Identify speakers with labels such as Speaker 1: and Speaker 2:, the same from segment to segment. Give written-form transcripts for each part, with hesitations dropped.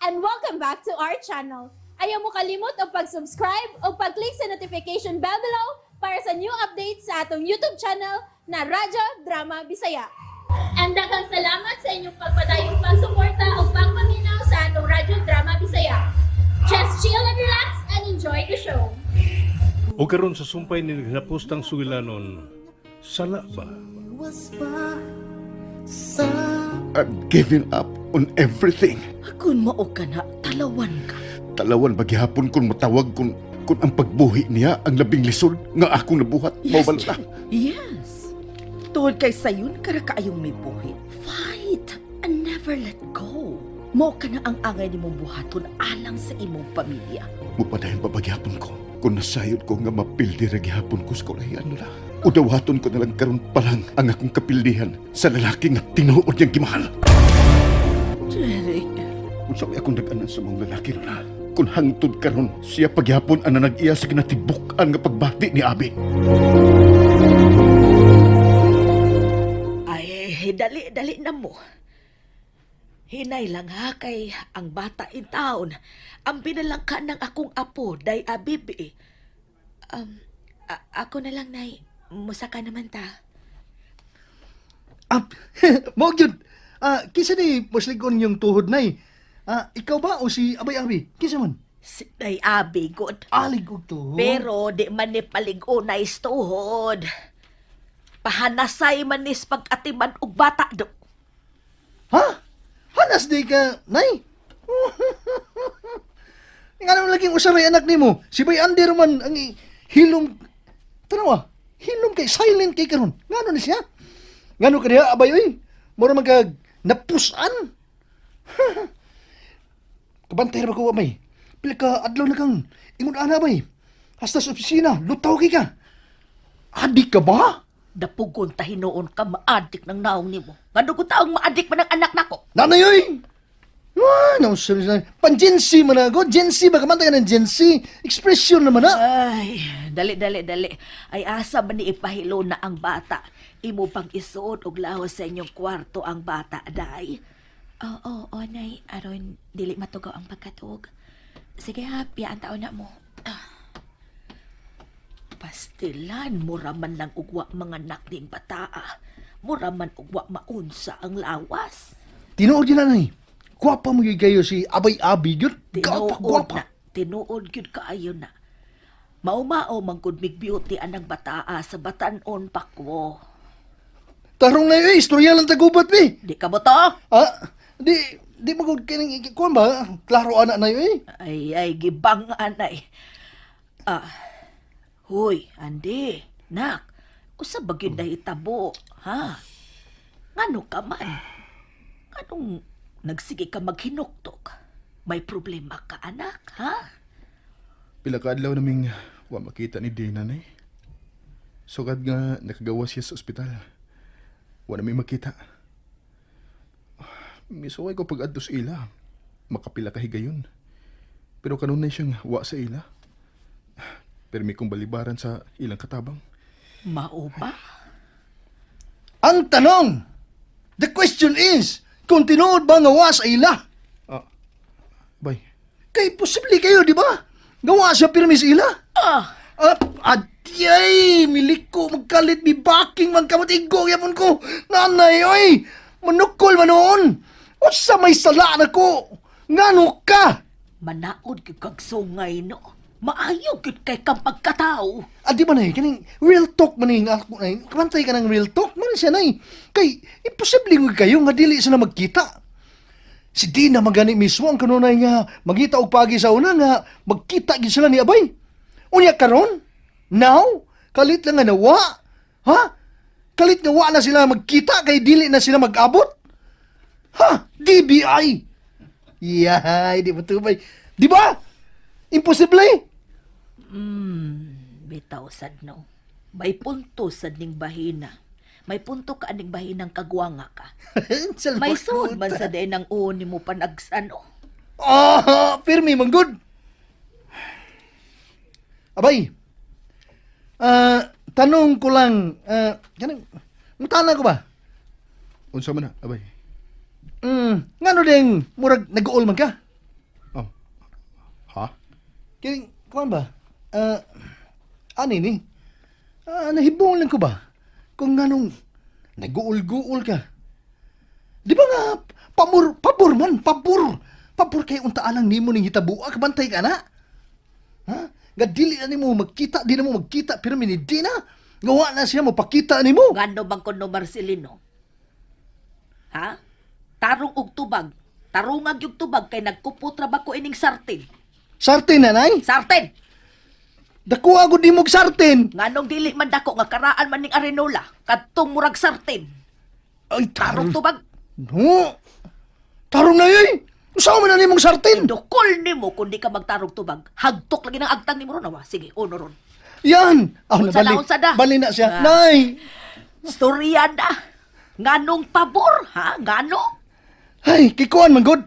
Speaker 1: And welcome back to our channel. Ayaw mo kalimot og pag-subscribe o pag-click sa notification bell below para sa new updates sa atong YouTube channel na Radyo Drama Bisaya. And daghang salamat sa inyong pagpadayong pagsuporta o pagpaminaw sa atong Radyo Drama Bisaya. Just chill and relax and enjoy the show.
Speaker 2: O karon sa sumpay ni naghapostang sugilanon, sala ba?
Speaker 3: I'm giving up on everything.
Speaker 4: Kung mao ka na, talawan ka.
Speaker 3: Talawan maghihapon kung matawag kung ang pagbuhi niya ang labing lisod nga akong nabuhat.
Speaker 4: Yes,
Speaker 3: Mao ba?
Speaker 4: Jerry. Yes. Tungod kay sayon kara kaayong may buhi. Fight and never let go. Mao ka na ang angay nimong buhaton alang sa imong pamilya.
Speaker 3: Mupadayon pa maghihapon ko kung nasayod ko nga mapildi ra gihapon ko sa kaulahian nila. O dawaton ko na lang karon pa lang ang akong kapildihan sa lalaki nga tinuod niyang gimahal.
Speaker 4: Jerry.
Speaker 3: Unsa may akong nag-anan sa mga lalaki, Lola, kung hangtod karon siya paghihapon ang nag-iya sa kinatibuk-an nga pagbati ni Abi.
Speaker 4: Ay, dali, dali na mo. Hinay lang ha kay ang bata in town. Ang binalangka ng akong apo, day abibi. Ako na lang, Nay. Musaka naman ta.
Speaker 5: Ah, mao gyud. Ah, kinsa ni musligon yung tuhod, nay? Ah, ikaw ba o si Abay Abi? Kinsa man?
Speaker 4: Si Day Abi, good.
Speaker 5: Alig og tuhod.
Speaker 4: Pero di man ni palig-unay tuhod. Pahanasay man nis pag-atiman og bata do.
Speaker 5: Ha? Hanas di ka, nay? Nga naman laging usaray anak nimo. Si Bay Ander man ang hilom, tanawa. Hilom kay silent kay karon. Ngano ni siya? Ngano ka diha, Abay oy? Mura man kag napusan. Kabantay ra ba ko, Abay? Pila ka adlaw na kang ingon ana, Abay. Hasta sa opisina, lutaw kay ka. Adik ka ba?
Speaker 4: Dapugon ta hinuon ka maadik ng naong nimo. Ngano ko taong maadik man ang anak nako?
Speaker 5: Nanay oy! Ah, no, sorry, sorry. Pan Gen Z man ako. Gen Z ba? Kamanta ka ng Gen Z. Expression naman na.
Speaker 4: Ay, dali, dali, dali. Ay, asa man ni ipahilo na ang bata? Imo pang isuod og lawas sa inyong kwarto ang bata, day.
Speaker 6: Oo, oo, Nay. Aron, dili matugaw ang pagkatuog. Sige ha, piyaan taon na mo. Ah.
Speaker 4: Pastilan, mura man lang ugwa mga ning bataa. Mura man ugwa maunsa ang lawas.
Speaker 5: Tinuod yun, nanay. Gwapa mo yun kayo si Abay Abi. Yun, gwapa,
Speaker 4: Tinuod
Speaker 5: gwapa.
Speaker 4: na. Tinuod gyud kaayo na. Maumao man gud mig beauty anang bataa sa batanon pa ko.
Speaker 5: Tarong na yun, eh, istorya lang tagubat, bi.
Speaker 4: Di ka mo to?
Speaker 5: Ah, di, di mo gud kining, kuwan ba? Klaro ana na yun, eh.
Speaker 4: Ay, ay, gibang anay. Ah, huy, Andi, nak, usa ba gyud nahitabo, ha? Ngano ka man? Nganong nagsige ka maghinuktok? May problema ka, anak, ha?
Speaker 3: Pila ka adlaw naming wa makita ni Dina, nay. Sugad nga nakagawa siya sa ospital. Wa naming makita. Misuway ko pag adto sa ila. Makapila ka higayon. Pero kanunay siyang wa sa ila. Pero may kong balibaran sa ilang katabang.
Speaker 4: Mao ba?
Speaker 5: Ang tanong, the question is, kung tinuod ba nga wa sa ila?
Speaker 3: Ah, bay.
Speaker 5: Kay posible kayo, di ba? Gawa siya pirmi sa ila.
Speaker 4: Ah,
Speaker 5: Ah, adyay, miliko, magkalit, mi backing man kamot igo, yapon ko. Nanay, oy, manukol man noon. Unsa may sala na ko? Ngano ka?
Speaker 4: Manaod gyud kag sungay, no? Maayo gyud kay kang pagkatao.
Speaker 5: Ah, di ba nay, kaning real talk man ning ako nay. Kamantay ka ng real talk man siya nay. Kay imposible nga kayo nga dili sila magkita. Si Dina magani mismo ang kanunay nga magita og pagi sa una nga magkita gid sila ni Abay. Unya karon? Now? Kalit lang nga nawa. Ha? Kalit nga wa na sila magkita kay dili na sila mag-abot? Ha? DBI. Yahay, di ba tubay? Di ba? Imposible.
Speaker 4: Bitaw sad no. May punto sad ning bahina. May punto ka aning bahinang kagwanga ka. May sud man sa din ang uni mo panagsano.
Speaker 5: Ah, pirmi man good. Abay. Ah, tanong ko lang, ah, kanang mutana ko ba?
Speaker 3: Unsa man na, abay?
Speaker 5: Ngano ding murag nag-uol man ka? Kaya, kuan ba? Ah, ani ni? Ah, nahibong lang ko ba? Kung anong naguul-guul ka. Di ba nga, pabor, pabor man, pabor. Pabor kay unta lang nimo ning hitabua, kabantay ka na. Ha? Nga dili na nimo magkita, di na mo magkita, pero mini di na. Gawa na siya mapakita nimo.
Speaker 4: Ngano bang kuno Marcelino? Ha? Tarong og tubag. Tarungag yung tubag kay nagkupot ra ba ko ining sartin.
Speaker 5: Sartin na, nay.
Speaker 4: Sartin!
Speaker 5: Dakuha ko di mo og sartin.
Speaker 4: Nganong dili man dako nga karaan man ning arenola kadtong murag sartin.
Speaker 5: Ay,
Speaker 4: Tarong
Speaker 5: tarong.
Speaker 4: tubag.
Speaker 5: No. Tarong na yun. Saan man na nimong sartin?
Speaker 4: Dukol nimo kung di ka magtarong tubag. Hagtok lagi ng agtang nimo ron awa. Sige, uno ron.
Speaker 5: Yan! Ah,
Speaker 4: Unsa
Speaker 5: nabali.
Speaker 4: na, unsa na?
Speaker 5: Bali na siya.
Speaker 4: Ah.
Speaker 5: Nay!
Speaker 4: Storya na. Nganong pabor, ha? Ngano?
Speaker 5: Ay, kay kuan man god.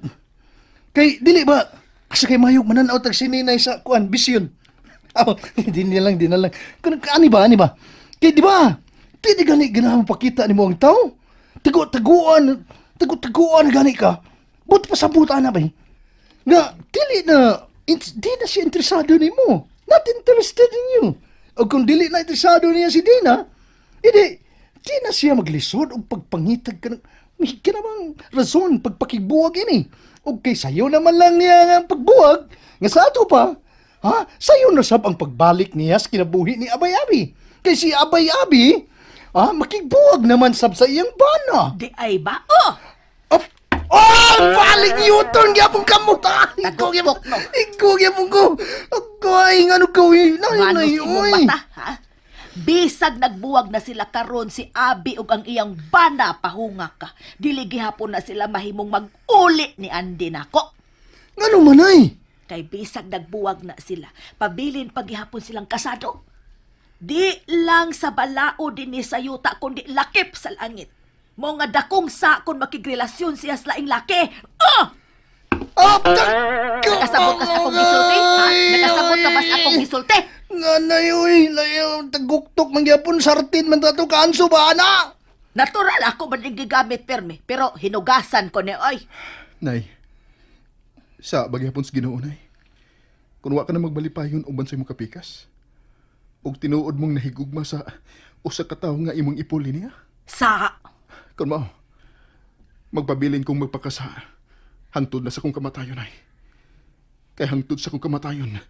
Speaker 5: Kay dili ba asa kay mayog mananaw tag sininay sa kuan bisyon. Aw, di na lang, di na lang. Kun ani ba, ani ba? Kay di ba? Di di gani ganahan pakita nimo ang tao. Tago-taguan, tago-taguan gani ka. But pasabot ana ba? Nga dili na di na siya interesado nimo. Not interested in you. O kung dili na interesado niya si Dina, hindi, di na siya maglisod og pagpangitag ka ng may ka namang rason pagpakigbuwag ini. O kay sayo naman lang niya ang pagbuwag, nga sa ato pa, ha? Sayo na sab ang pagbalik niya sa kinabuhi ni Abay Abi. Kay si Abay Abi, ha, makigbuwag naman sab sa iyang bana.
Speaker 4: Di ay ba? Oh!
Speaker 5: Oh, oh balik U-turn gyapon kamot. Ah, ikaw gyapon.
Speaker 4: Taguktok, no?
Speaker 5: Ikaw gyapon ko. Agay, ngano gawin? Nay,
Speaker 4: Ngano
Speaker 5: nay,
Speaker 4: sa imong
Speaker 5: oy.
Speaker 4: mata, ha? Bisag nagbuwag na sila karon si Abi ug ang iyang bana pahunga ka. Dili gihapon na sila mahimong mag-uli ni Andy nako.
Speaker 5: Ngano man ay?
Speaker 4: Kay bisag nagbuwag na sila, pabilin paghihapon silang kasado. Di lang sa balao dinhi sa yuta kundi lakip sa langit. Mo nga dakong sa kon makigrelasyon siya sa laing laki. Oh!
Speaker 5: Ah,
Speaker 4: Nakasabot ka sa akong gisulti? Ha? Nakasabot ka ba sa akong gisulti?
Speaker 5: Nga na oy, layo, taguktok man gyapon sartin man tato kanso ba ana?
Speaker 4: Natural ako man ning gigamit permi, pero hinugasan ko ni oy.
Speaker 3: Nay, sa bagyapon sa Ginoo nay. Kung wa ka na magbalipayon uban sa imong kapikas. Ug tinuod mong nahigugma sa usa ka tawo nga imong ipuli niya.
Speaker 4: Sa
Speaker 3: Kun mao, magpabilin kong magpakasa hangtod na sa kong kamatayon ay. Kay hangtod sa kong kamatayon,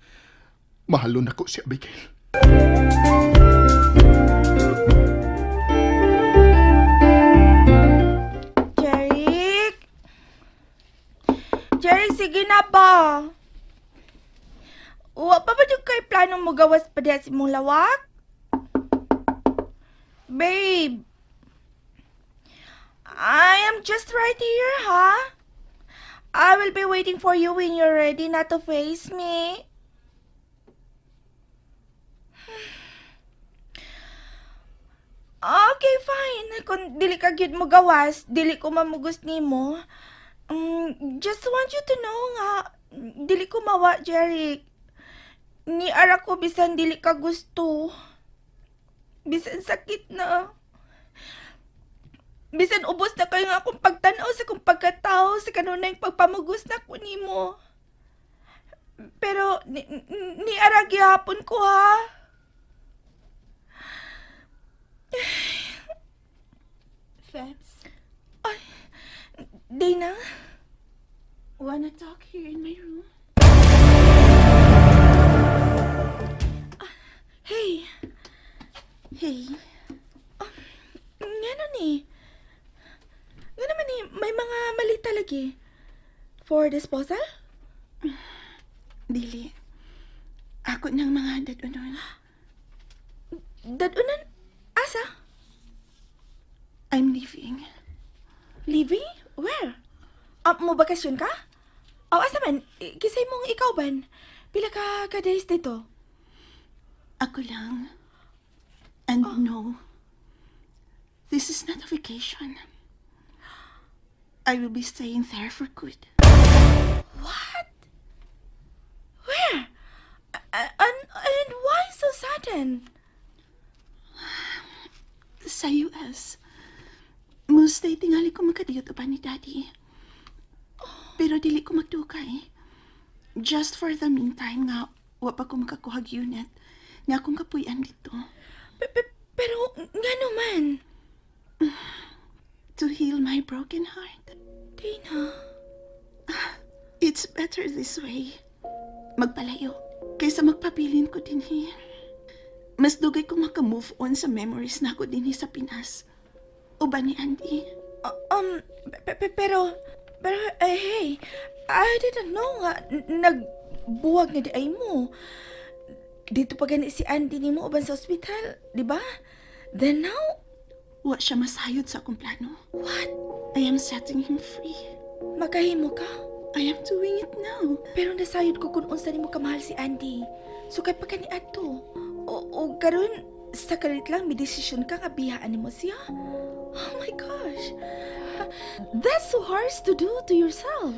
Speaker 3: mahalon nako si Abigail.
Speaker 7: Jeric? Jeric, sige na ba? Wa pa ba yung kay planong mo gawas pa diha sa imong lawak? Babe, I am just right here, ha? I will be waiting for you when you're ready not to face me. Okay, fine. Kung dili ka gyud mo gawas, dili ko mamugos nimo. Just want you to know nga, dili ko mawa, Jeric. Ni ara ko bisan dili ka gusto. Bisan sakit na. Bisan ubos na kayo nga akong pagtan-aw sa akong pagkatao sa kanunay pagpamugos na ko nimo. Pero ni ara gihapon ko ha.
Speaker 6: Febs,
Speaker 7: Dana?
Speaker 6: wanna talk here in my room?
Speaker 7: Hey,
Speaker 6: Hey,
Speaker 7: ngano ni? Nga naman ni, may mga mali talaga eh. For disposal?
Speaker 6: dili. Ako ng mga dadunon.
Speaker 7: Dadunan, asa?
Speaker 6: I'm leaving.
Speaker 7: Leaving? Where? Ah, mo bakasyon ka? Oh, asa man? Eh, Kisay mong ikaw ban? Pila ka ka days dito?
Speaker 6: Ako lang. And no, this is not a vacation. I will be staying there for good.
Speaker 7: What? Where? And why so sudden?
Speaker 6: Sa US. Mustay tingali ko makadiyot uban ni Daddy. Pero dili ko magdukay. Just for the meantime nga, Wa pa ko makakuhag unit nga akong kapuy-an dito. Pero ngano man? To heal my broken heart. Dana. It's better this way. Magpalayo kaysa magpabilin ko dinhi. Mas dugay ko maka-move on sa memories nako dinhi sa Pinas. Uban ni Andy. Pero, hey, I didn't know nga, nagbuwag na diay mo. Dito pa gani si Andy nimo uban sa ospital, di ba? Then now, wa siya masayod sa akong plano. What? I am setting him free. Makahimo ka? I am doing it now. Pero nasayod ko kung unsa nimo kamahal si Andy. So kay pa kani adto. O karon sa kalit lang may desisyon ka nga biyaan nimo siya. Oh my gosh. That's so harsh to do to yourself.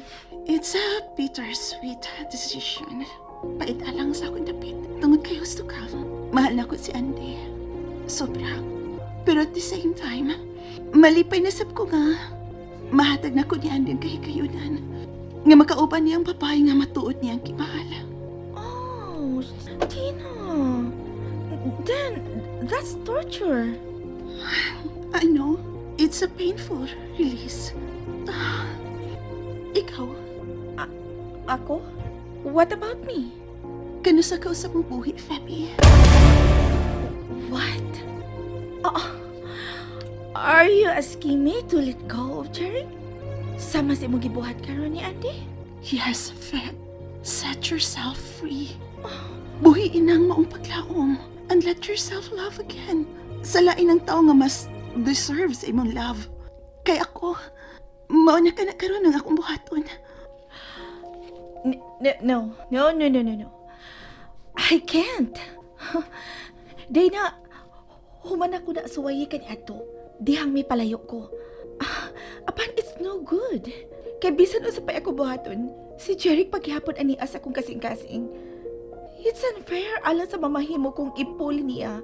Speaker 6: It's a bittersweet decision. Pait alang sa akong dapit. Tungod kay husto ka. Mahal nako si Andy. Sobra. Pero at the same time, malipay na sab ko nga mahatag nako ni Andy ang kahigayunan. Nga makauban niya ang babae nga matuod niyang gimahal.
Speaker 7: Oh, Tina. Then, that's torture.
Speaker 6: I know, it's a painful release. Ah, ikaw,
Speaker 7: Ako? What about me?
Speaker 6: Kanusa ka usab mo buhi, Feby?
Speaker 7: What? Oh, are you asking me to let go of Jerry? Sama sa imong gibuhat karon ni Andy?
Speaker 6: Yes, Feb. Set yourself free. Buhiin ang maong paglaom and let yourself love again. Sa lain ang tao nga mas deserves imong love. Kay ako, mao na ka na karon ang akong buhaton.
Speaker 7: No. I can't. Dana, human ako na suwayi kani ato. Dihang may palayo ko. Ah, apan it's no good. Kay bisan unsa pa ako buhaton, si Jeric paghihapon ani sa akong kasing-kasing. It's unfair alang sa mamahimo kong ipuli niya.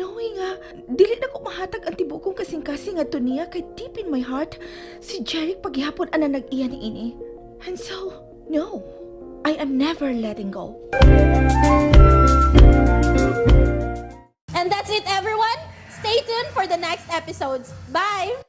Speaker 7: Knowing nga, dili na ko mahatag ang tibuok kong kasing-kasing adto niya kay deep in my heart, si Jeric paghihapon ana nag-iya ni ini. And so, no, I am never letting go.
Speaker 1: And that's it, everyone. Stay tuned for the next episodes. Bye!